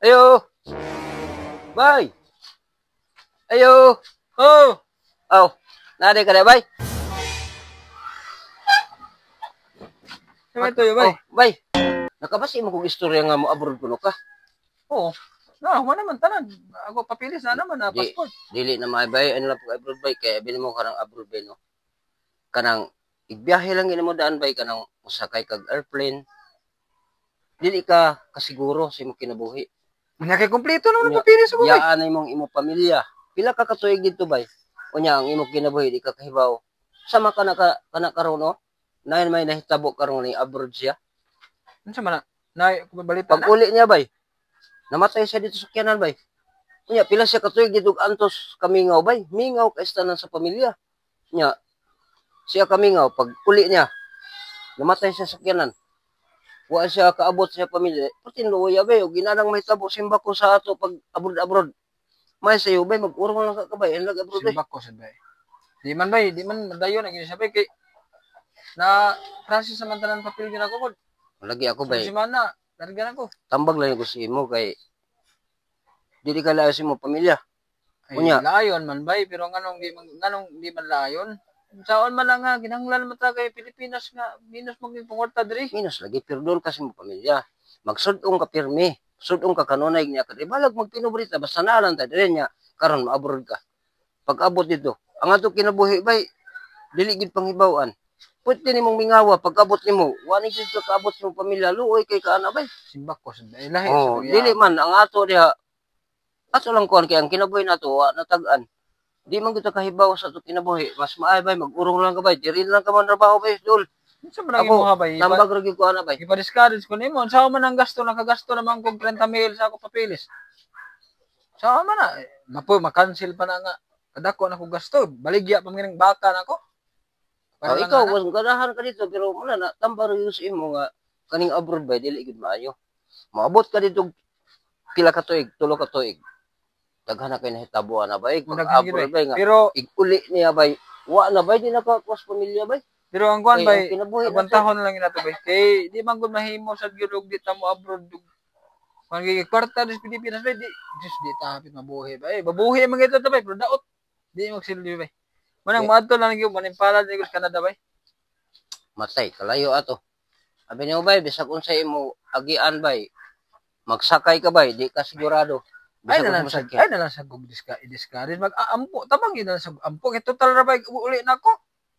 Ayo. Bay. Ayo. Oh, Aw. Nade ka na, bay. Ano ito, bay? Oh, bay. Nakabasi mo kog istorya nga mo abroad kuno ka. Oo. Na, human naman tanan. Ako papilis na naman na Di. passport. Dili na maay, bay, ano lang pag abroad, bay, kay abi nimo kanang abroad, bay, no. Kanang igbiyahe lang gini mo daan, bay, kanang mosakay kag airplane. Dili ka kasiguro sa imong kinabuhi. Unya kay kompleto naman ang Unya, papilis ko, bay. Yaan na imong imo pamilya. Pila ka katuig dito, bay? Unya ang imong kinabuhi di ka kahibaw. Sama ka na ka kana karon, no? Nain may nahitabo karon ni abroad siya. Unsa man na? Na balita Pag na. uli niya, bay, namatay siya dito sa sakyanan, bay. Unya pila siya katuig dito antos kamingaw, bay. Mingaw kay tanan sa pamilya. Nya siya kamingaw pag uli niya. Namatay siya sa sakyanan. Wa siya kaabot sa pamilya. Pati luya, bay, og ginanang mahitabo simba ko sa ato pag abroad abroad. May sayo, bay, mag-urong lang ka bay, ang abroad, bay. Simbak ko sad, bay. Di man, bay, di man madayon ang siya, bay, kay na process naman tanan papel gyud ako kod. Lagi ako, bay. Sunod semana, larga na ko. Tambag lang ko sa imo kay dili ka layo sa imo pamilya. Ay, Unya. layon man, bay, pero nganong di man layon? Saon man lang nga kinahanglan man ta kay Pilipinas nga minus mo gyud pangwarta diri. Minus lagi, pero doon ka sa imo pamilya. Magsud-ong ka pirmi. Sud-ong ka kanunay niya ka. Balag magpinobrita basta naalan ta dire niya karon ma-abroad ka. Pag abot dito, ang ato kinabuhi, bay, dili gid panghibaw-an. Pwede nimong mingawa pag abot nimo, wa ni gid ka kaabot sa imong pamilya, luoy kay ka ana, bay. Simbak ko sad, bay. Lahi Oh, sa dili man ang ato diha. Ato lang kuan kay ang kinabuhi nato wa natag-an. Di man kita kahibaw sa ato kinabuhi. Mas maay, bay, mag-urong lang ka, bay. Diri lang ka man trabaho, bay, dul. Unsa man ang Ako, imuha, bay? tambag ra gyud ko ana, bay. Ipa-discourage ko nimo. Unsa man ang gasto, nakagasto naman kog 30 mil sa ako papilis. Sa man na, eh, mapo ma-cancel pa na nga. Kadako na kog gasto. Baligya pa man baka nako. Oh, Para lang ikaw ana. mas ganahan ka dito pero wala na tambag ra gyud sa imo nga kaning abroad, bay, dili gyud maayo. Moabot ka dito pila ka tuig, 3 ka tuig. Daghan na kay nahitabo ana, bay. Pag Daghan gyud, abroad, bay, nga Pero ig-uli niya, bay. Wa na, bay, di na ka kuwas pamilya, bay. Pero ang kuan Kay bay, ang kinabuhi nato agwantahon na lang ginato, bay. Kay di man gud mahimo sad gyud og di ta mo abroad og kung gigi kwarta sa Pilipinas, bay, di just di ta hapit mabuhi, bay. Mabuhi man gyud ta, bay, pero daot di magsilbi, bay. Manang Eh. moadto lang gyud manimpala gyud sa Canada, bay. Matay kalayo ato. Abi niyo, bay, bisag unsay imo agian, bay. Magsakay ka, bay, di ka sigurado. Ay Bisag na lang unsa sa masakyan. Ay na lang sa kog discourage mag aampo tabang gyud na lang sa ampo kay total ra bay uli nako.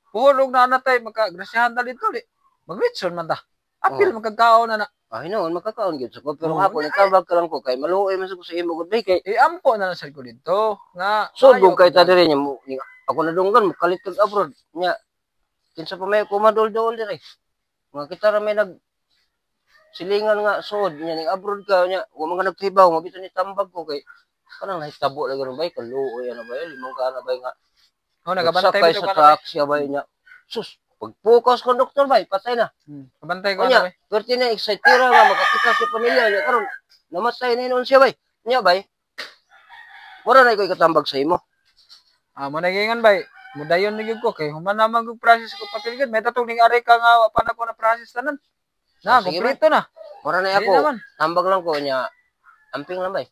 Puhon og naa na tay makagrasyahan ta dito di. Magritson man ta. Apil Oh. man kagkaon na na. Ay noon makakaon gyud sa ko pero Oo, ako nitambag ka lang ko kay maluoy man sa ko sa imo gud, bay, kay Eh, ampo na lang sad ko dito nga so maayo kung kay ta kag- diri niya mo ako nadunggan mo kalit kag abroad nya kinsa pa may kumadol-dol diri. Nga kita ra may nag silingan nga suod nya ning abroad ka nya wa man ka nagkibaw mabito ni tambag ko kay kanang nahitabo lagi ron, bay, kaluoy ana, bay, limang ka na, bay, nga Oh, nagabantay nagsakay bitaw sa ka na, bay. taxi, bay, nya sus pagpukaw sa konduktor, bay, patay na. Kabantay ko Unya, na, bay. Perti na excited nga makakita sa pamilya niya karon namatay na noon siya, bay. Nya, bay, mura na iko'y katambag sa imo. Ah, mo nagingan, bay. Mudayon na gyud ko kay human naman gyud process ko papel gyud. May tatong ning ari ka nga wa pa na ko na process tanan. Na, Oh, sige, kompleto na. Mura na Dili ako naman. tambag lang ko niya amping lang, bay.